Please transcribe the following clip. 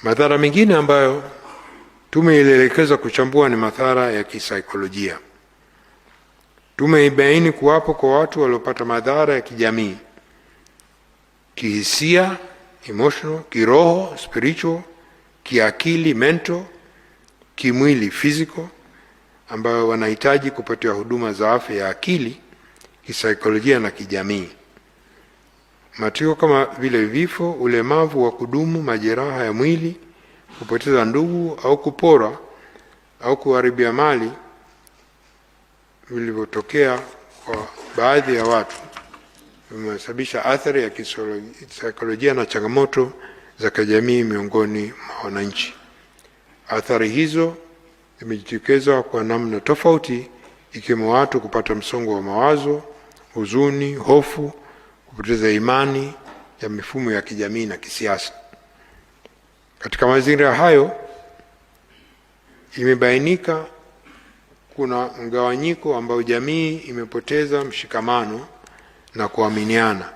Madhara mengine ambayo tume ilielekeza kuchambua ni madhara ya kisaikolojia. Tume ibaini kuwapo kwa watu waliopata madhara ya kijamii, kihisia emotional, kiroho spiritual, kiakili mental, kimwili physical, ambayo wanahitaji kupatiwa huduma za afya ya akili, kisaikolojia na kijamii. Matukio kama vile vifo, ulemavu wa kudumu, majeraha ya mwili, kupoteza ndugu au kupora au kuharibia mali vilivyotokea kwa baadhi ya watu vimesababisha athari ya kisaikolojia na changamoto za kijamii miongoni mwa wananchi. Athari hizo zimejitokeza kwa namna tofauti, ikiwemo watu kupata msongo wa mawazo, huzuni, hofu, kupoteza imani ya mifumo ya kijamii na kisiasa. Katika mazingira hayo, imebainika kuna mgawanyiko ambao jamii imepoteza mshikamano na kuaminiana.